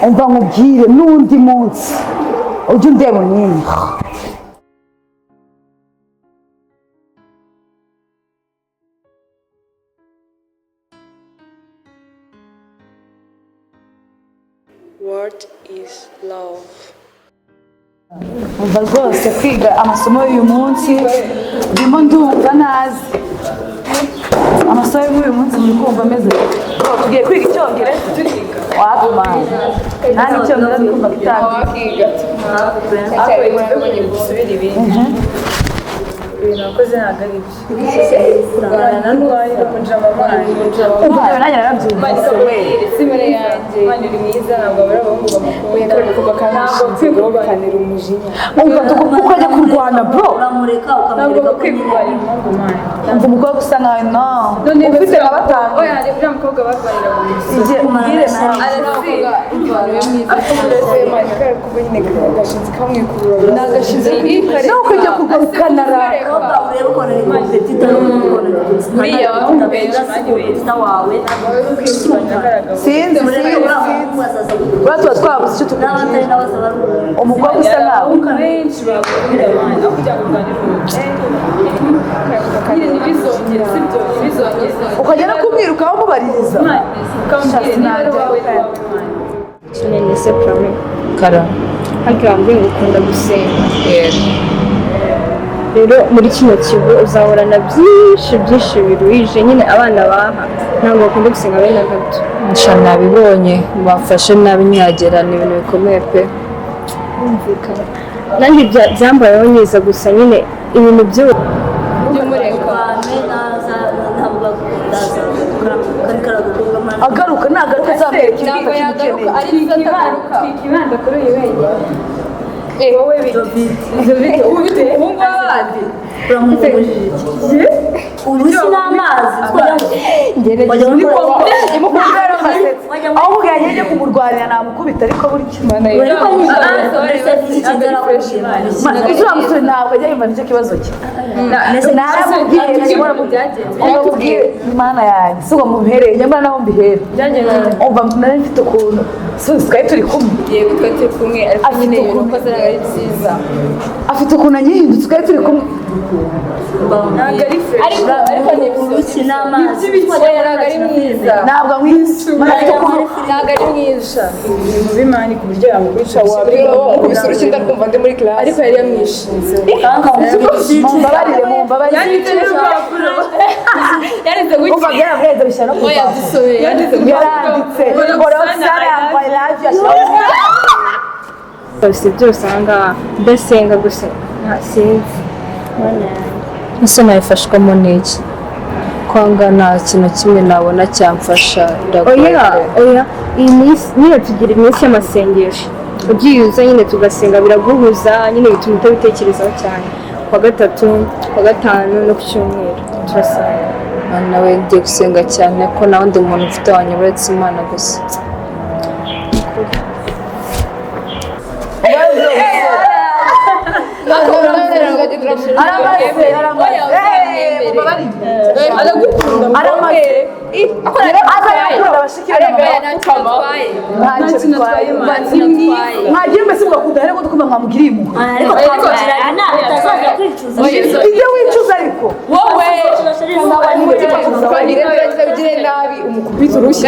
Umva nkubwire, n'undi munsi ujye undeba unyinya. What is love? Umva rwose, kwiga amasomo y'uyu munsi ndimo ndumva ntazi amasomo y'uyu munsi. Muri kumva ameze? Tugiye kwiga Icyongereza? Wapi man, nta n'Icyongereza ndi kumva kitangiye. Wakiga ariko dusubire ibindi. Ibintu wakoze ntabwo ari byo. Kurwana na ndwaye ukunjama amani. Umva, nanjye narabyumvise we. Imbere yanjye Imana uri mwiza, ntabwo abari abahungu bamukunda, ntabwo kwigurwanira umujinya. Umva, ukajya kurwana, bro. Uramureka. Ntabwo Ukamwereka ko bakwiye nyine kurwanira umuhungu, man. Umva, umukobwa usa nkawe, no ufite nka batanu. Oya, hari uriya mukobwa barwanira mu nzu. Igihe umbwire nawe. Agashinzi. No ukajya kurwana ukanaraka. Umukobwa urebe ukuntu ari competitor n'ukuntu Uriya competitor wawe. Sinzi, Mureke sinzi. uriya muhungu azaza Buriya tuba twabuze icyo n'abatari tukubwira. n'abasaba ari umuntu. Umukobwa usa nkawe. Benshi bakunda, man, aho kugira ngo urwanire umuntu nyine ntibizongere, sibyo? Ntibizongere. Ukajya no kumwirukaho umubaririza. Ukambwira niba ari uwawe, ni uwawe, man. None se Prame, Kara. harya wambwiye ngo ukunda gusenga? Yego. Rero muri kino kigo uzahorana byinshi byinshi biruhije nyine. Abana baha ntabwo bakunda gusenga bene na gato. Nsha, nabibonye, bamfashe nabi nkihagera, ni ibintu bikomeye pe. Birumvikana, nanjye byambayeho neza, gusa nyine ibintu byo Kwame naza ntabwo bakunda, kari agakobwa, man. Agaruka, nagaruka azamwereka Ntabwo ikintu yagaruka. ukeneye. Ari twikibanda, twikibanda kuri uyu wenyine. Wowe bite ubite umuhungu w'abandi? Uramubujije iki? Urushyi n'amazi wajya muri Aho ubwo yagiye kumurwanira namukubita, ariko burya ariko nyine mbese iki kintu arakubwira? Uriya musore ntabwo ajya yumva, nicyo kibazo cye. Naramubwiye, umubwire, Imana yanjye si ubwo mubihereye, nyamara naho mbihere. Umva, nari mfite ukuntu si twari turi kumwe. Yego, twari turi kumwe, ariko Afite nyine ibintu ukuntu- ukoze ntabwo ari byiza. Afite ukuntu anyihindutse, twari turi kumwe. Ntabwo ari fresh, ariko ni Urushyi n'amazi. Oya, ntabwo ari mwiza. Ntabwo amwiza, afite ukuntu. Ntabwo ari mwiza. Ibintu b'imani ku buryo yamukwica. Wakubise urushyi ndakumva ndi muri class. Ariko yari yamwishinze. Mumbabarire, mumbabarire. Yanditse n'urupapuro, yanditse. Umva, byaramurenze, bishyira no ku Oya, rupapuro. dusome. Yanditse. Yaranditse ngo "Roxana, I love you." Ashyiraho. Byose byose aha ngaha ndasenga gusa, nta sinzi. Mana yanjye. Ese nabifashwamo n'iki? Kwanga nta kintu kimwe nabona cyamfasha, biragoye Oya. pe. Oya, iyi minsi nyine tugira iminsi y'amasengesho, ugiye uza nyine tugasenga, biraguhuza nyine, bituma utabitekerezaho cyane. Kuwa gatatu, kuwa gatanu no ku cyumweru turasenga. Mana we, ngiye gusenga cyane ko nta wundi muntu ufite wanjye uretse Imana gusa. Aramaze, aramaze. Aragukunda. Aramaze, azayakunda bashiki be na mama. Ntacyo Ntacyo bitwaye. bitwaye. Mwagiye mbese mugakunda, ariko twumva mwamugiriye impuhwe. Ariko twakugira inama utazaza kwicuza. Ibyo wicuza ariko. Wowe. Ugire nabi umukubita urushyi.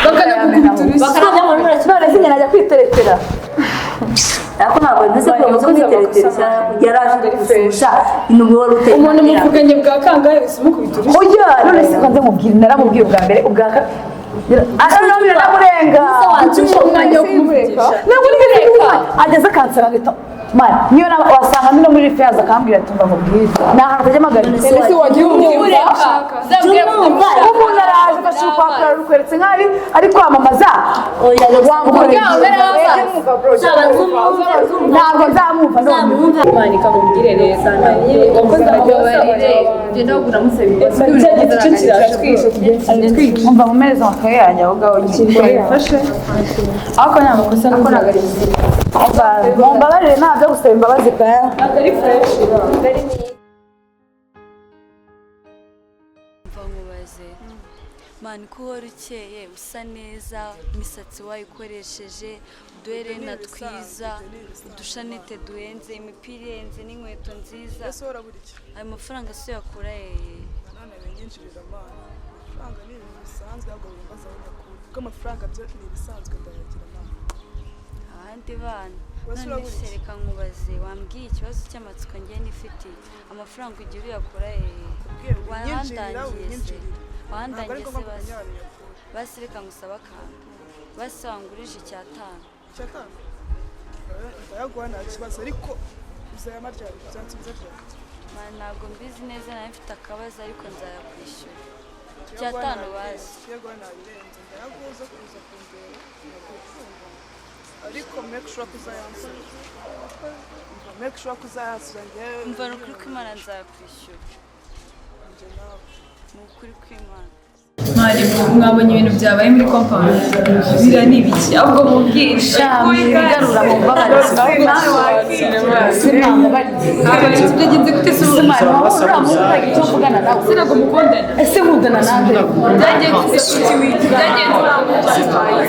Bakanagukubita urushyi. None se nyina ajya kwiteretera? Ariko ntabwo bimeze ko bamaze kwiteretera, yaraje kugusura intumwa wari uteye. Umuntu muvuganye bwa kangahe gusa umukubita urushyi? Oya, none se kwanza mubwire, naramubwiye ubwa mbere, ubwa kabiri aranamurenga, namurenga. Umwanya wo kumureka. Ntabwo nigeze kumwanya ageze akansara ngahita man, niyo wasanga ndi no muri feyazi akambwira ati: "Mva nkubwire, ni ahantu utajya amagarika." Ese wagiye umwumva? Umuntu araje ufashe urupapuro rukweretse nk'aho ari kwamamaza, wamukorera. Ntabwo nzamwumva none. Imana ikamubwire neza, wakoze amakosa. Cya giti cyo kiratwishe. Umva, mumereze amakaye yanjye aho ngaho nyine. Ariko nta makosa, ntabwo ari mwiza. Umva, mumbabarire, nta byo gusaba imbabazi pe. Ntabwo ari fresh. Mva nkubaze. Man, ko uhora ukeye, usa neza, imisatsi wayikoresheje, uduherena Ibyo ni twiza, ibisanzwe, ibyo ni ibisanzwe. Udushanete duhenze, imipira ihenze n'inkweto nziza. Ese urabura iki? Ayo mafaranga se uyakura hehe? Nanone binyinjirira, man. Amafaranga ni ibintu bisanzwe, ahubwo wimbaza aho nyakura, kuko amafaranga byo ni ibisanzwe, ndayagira, man. Abandi bana. Wese None urabura se iki? reka nkubaze, wambwiye ikibazo cy'amatsiko ngiye nifitiye, amafaranga ugira uyakura hehe? Kubwiye winyinjirira. Wahandangiye se? Winyinjirira, ntabwo ari Wahandangiye se? ngombwa Basi kumenya ahantu nyakura. Basi reka ngusabe akantu, basi wangurije icyatanu. Icyatanu? Ndayaguha, nta kibazo, ariko uzayama ryari? Uzansubiza ryari? Man, ntabwo mbizi neza, nawe mfite akabazo, ariko nzayakwishyura icyatanu bazi. Tuyaguha ntabirenze, ndayaguha uza kuza kundeba, ntabwo, ariko make sure ko uzayansubiza. Make sure ko uzayansubiza njyewe. Umva, ni ukuri kw'Imana nzayakwishyura. Njye nawe. Ni ukuri kw'Imana. Mwarimu, mwabonye ibintu byabaye muri compound? Biriya ni ibiki ahubwo mubwire? Bigarura mu mbabarizo. Nawe wakira. Sinambabarize. Byagenze gute se ubu? Simani, wowe uriya muhungu uragira icyo mvugana nawe? Ntabwo mukundana? Ese nkundana nande? Byagenze gute?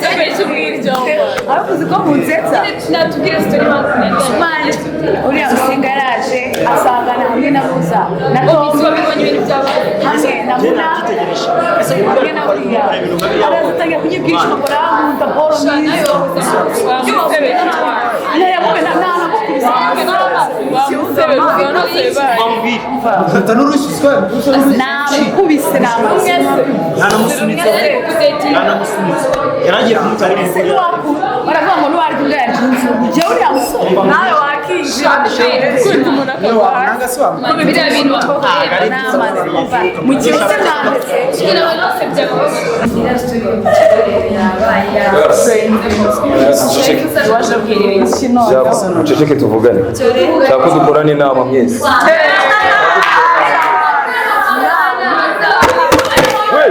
Byagenze gute? Ariko uzi ko munsetsa? Natubwire story bakundana. Man, uriya musinga yaraje asangana hamwe na Muza na Tom. Wabibonye ibintu byabaye? Hamwe na Muna, hamwe na uriya, araza atangira kunyibwisha ngo arankunda boro mwiza. Ntayamubona, ntanamukubise. Ufata n'urushyi. Namukubise, namukubise. Yanamusunitse, yanamusunitse, yaragiye kumutara. Ese ntiwaku baravuga ngo ntiwarya imbwa yacu inzu, njyewe uriya musore. Nawe wakisha. Niyo wamwanga se wamwanga. Biriya bintu N'amazi mu gihe usa nandetse. Muceceke tuvugane. Nshaka ko dukorana inama mwese. We,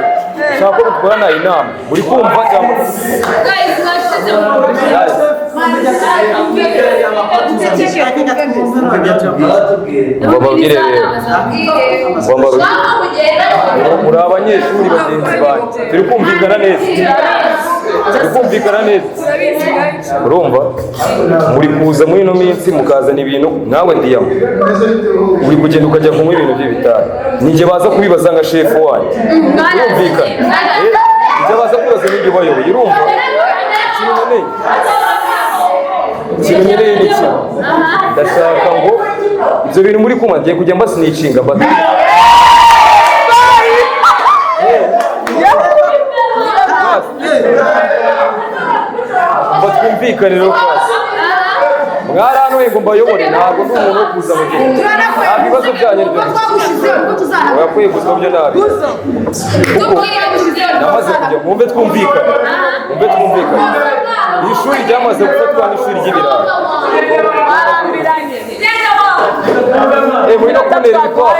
nshaka ko dukorana inama. Muri kumva cyangwa? Guys, ngo babwire rero, ngo mbabwire, muri abanyeshuri bagenzi banjye, turi kumvikana neza, turi kumvikana neza. Urumva muri kuza muri ino minsi mukazana ibintu, nkawe Diyama, uri kugenda ukajya kunywa ibintu by'ibitabi, ninjye baza kubibaza nka shefu wanyu. Urumvikana? Eh, njye baza kubibaza, ninjye ubayoboye. Urumva ikintu nkeneye? Ikintu nkeneye ni kimwe: ndashaka ngo ibyo bintu muri kunywa, ngiye kujya mbasinicinga mbata. Mba twumvikane rero, class, mwarantoye ngo mbayobore, ntabwo ndi umuntu wo kuza mu gihe ntabwo ibibazo byanyu aribyo gusa. Oya, kweguzwa byo nabi, kuko namaze kujya. Mwumve twumvikane, mwumve twumvikane. Iri shuri ryamaze gufatwa n'ishuri ry'ibirayi. Eh, muri no kubonera ibipapuro.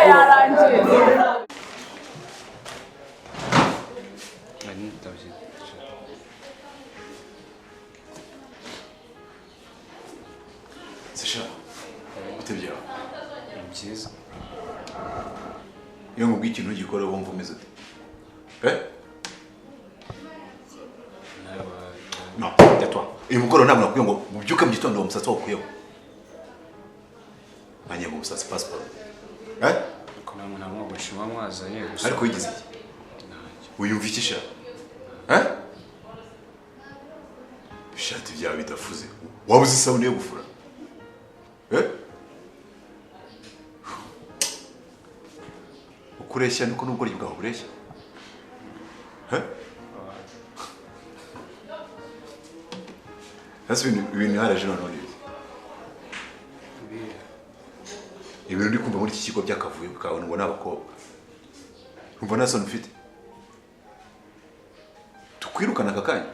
Nari nitabye. Sasha, bite byawe? Ni byiza. Iyo nkubwiye ikintu ugikora wumva umeze ute? Eh? Non, tais-toi. Uyu mugoroba ntabwo nakubwiye ngo ubyuke mu gitondo uwo musatsi wawukuyeho? Nanjye ngo umusatsi pasiporo. Eh? Ariko namwe nta mwogosha muba mwazanye gusa. Ariko wigize iki? Wiyumva iki sha? Eh? Ishati byawe bidafuze. Waba uzi isabune yo gufura? Eh? Uko ureshya niko n'ubugoryi bwawe bureshya. Eh? Ese ibintu haraje noneho ni ibiki? Ibintu uri kumva muri iki kigo by'akavuyo kawe ngo ni abakobwa. Numva nta soni ufite. Tukwirukana aka kanya.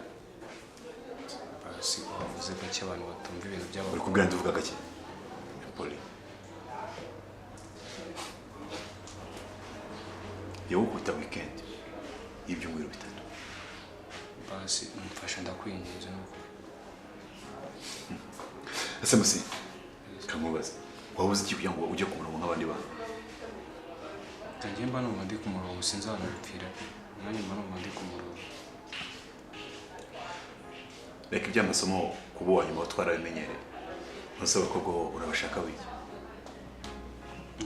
Basi wavuze gake abantu batumva ibintu byabo. Uri kubwira ndivuga gake. Poli. Yewe, ukubita weekend y'ibyumweru 3. Basi mfasha, ndakwinginze nuko. Ese musi, kamubaze. Waba uzi iki kugira ngo ujye ku murongo nk'abandi bana? Ntangiye mba numva ndi ku murongo, sinzi ahantu bipfira. Nanjye mba numva ndi ku murongo. Reka iby'amasomo kuba uwa nyuma twarabimenyereye. Ntuse abakobwa bo urabashaka wiki?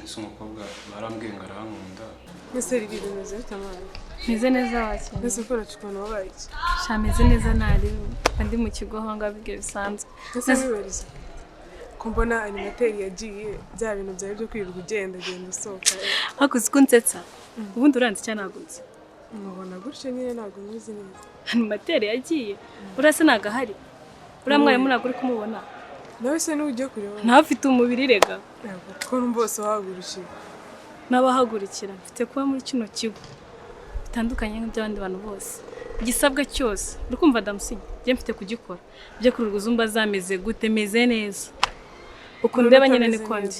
Ese umukobwa barambwiye ngo arankunda. Ese riri bimeze bite mwana? Meze neza wakira. Ese ukora ukuntu wabaye iki? Sha meze neza nari ndi mu kigo aho ngaho ibyo bisanzwe. Ese wibariza ko mbona animateri yagiye bya bintu byawe byo kwirirwa ugenda genda usohoka. Hakuze ko nsetsa. Ubundi uranze cyane nagutse. Mubona gutyo nyine ntabwo muzi neza. Animateri yagiye. Urase nagahari. Uriya mwarimu ntabwo uri kumubona. Nawe se niwe ugiye kureba? Nawe afite umubiri rega. Ko numva bose wahagurukiye. N'abahagurukira mfite kuba muri kino kigo bitandukanye nk'iby'abandi bantu bose. Igisabwa cyose uri kumva Damusi njye mfite kugikora. Ibyo kuruguza umba zameze gute meze neza. Ukuntu ndeba nyine niko ndi.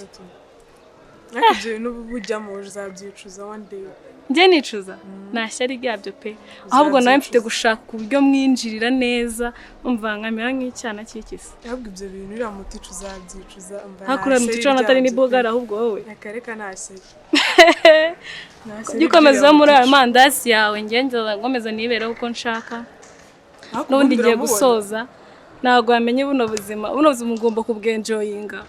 Ariko ibyo bintu ujyamo uzabyicuza one day. Njye nicuza nta shyari ryabyo pe. Ahubwo nawe mfite gushaka uburyo mwinjirira neza umva nkamera nk'icyana cy'ikisi. Ahubwo ibyo bintu uriya mutica uzabyicuza umva. Hakuriya mutica atari ni bogara ahubwo wowe. Reka reka nta shyari. Jya ukomeza muri ayo mandasi yawe njye nkomeza nibereho uko nshaka. N'ubundi ngiye gusoza ntabwo wamenye buno buzima. Buno buzima ugomba kubwenjoyinga.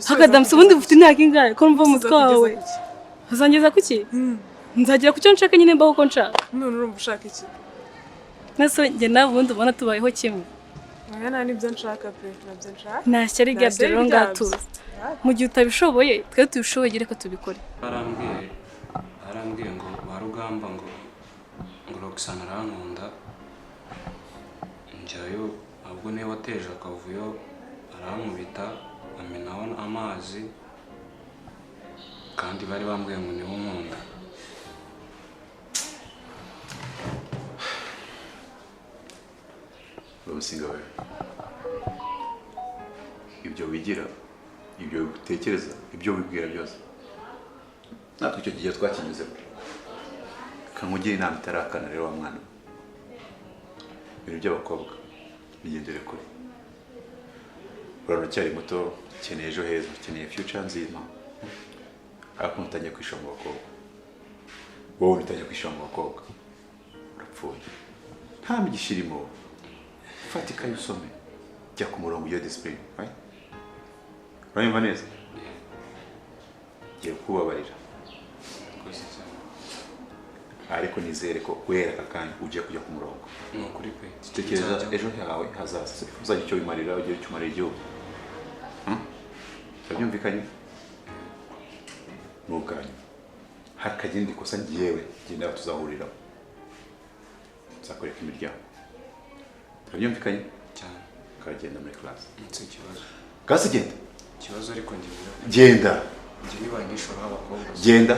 Hakadamsa ubundi ufite imyaka ingahe ko numva umutwe wawe? Uzangeza kuki? Nzagera ku cyo nshaka nyine mbaho uko nshaka. None urumva ushaka iki? Nase njye nawe ubundi ubona tubayeho kimwe. Oya nta nibyo nshaka pe, nabyo nshaka. Nta shyari ryabyo rero ngatuza. Mu gihe utabishoboye twe tubishoboye reka tubikore. Barambwiye ngo barugamba ngo Roxana arankunda. Njyayo ahubwo niwe wateje akavuyo arankubita amenaho amazi. Kandi bari bambwiye ngo niwe unkunda. Bamusinga we. Ibyo wigira, ibyo utekereza, ibyo wibwira byose. Natwe icyo gihe twakinyuzemo. Kankugira inama itarakana rero wa mwana. Ibintu by'abakobwa bigendere kure. Uracyari muto, ukeneye ejo heza, ukeneye future nzima. Ariko utangiye kwishora mu bakobwa. Wowe utangiye kwishora mu bakobwa. Urapfuye. Nta migisha irimo. Fata ikayi usome. Jya ku murongo ujye discipline, right? Uranyumva neza? Ngiye kubabarira. Ariko nizere ko guhera aka kanya ugiye kujya ku murongo. Ni ukuri pe. Tekereza ejo hawe hazaza. Uzajya icyo wimarira, ugire icyo umarira igihugu. Turabyumvikanye? Ni ubwanyu. Hakagenda ikosa ngewe genda tuzahurira. Nzakwereka imiryango. Turabyumvikanye? Cyane. Kagenda muri class. Nse ikibazo. Gasi genda. Ikibazo ariko njye. Genda. Njye nibanyishora abakobwa. Genda.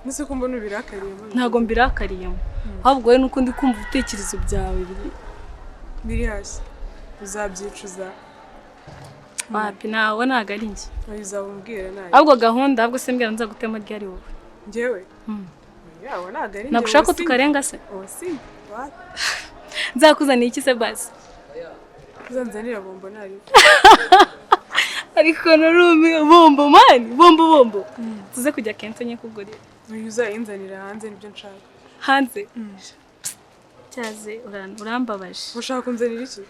Nise ko mbona ubirakariyemo. Ntago mbirakariyemo. Ahubwo wowe nuko ndi kumva ibitekerezo byawe biri hasi. Uzabyicuza. Wapi nawe ntago ari njye. Uzabumbwira nawe. Ahubwo gahunda ahubwo se mbwira nzagutema ryari wowe. Njyewe? Yawe ntago ari njye. Nagushaka ko tukarenga se? Osi. Nzakuzanira iki se basi? Uzanzanira bombo nari. Ariko narumiwe bombo mani, bombo bombo. Tuze kujya Kento nye kugurira. Uzayinzanira hanze nibyo nshaka. Hanze? Cyaze urambabaje. Ushaka kunzanira iki?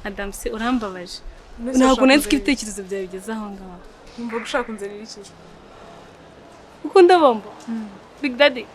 Adam se urambabaje. Ntabwo nari ibitekerezo byawe bigeze aho ngaho. Numva ushaka kunzanira iki? Ukunda bombo? Big Daddy.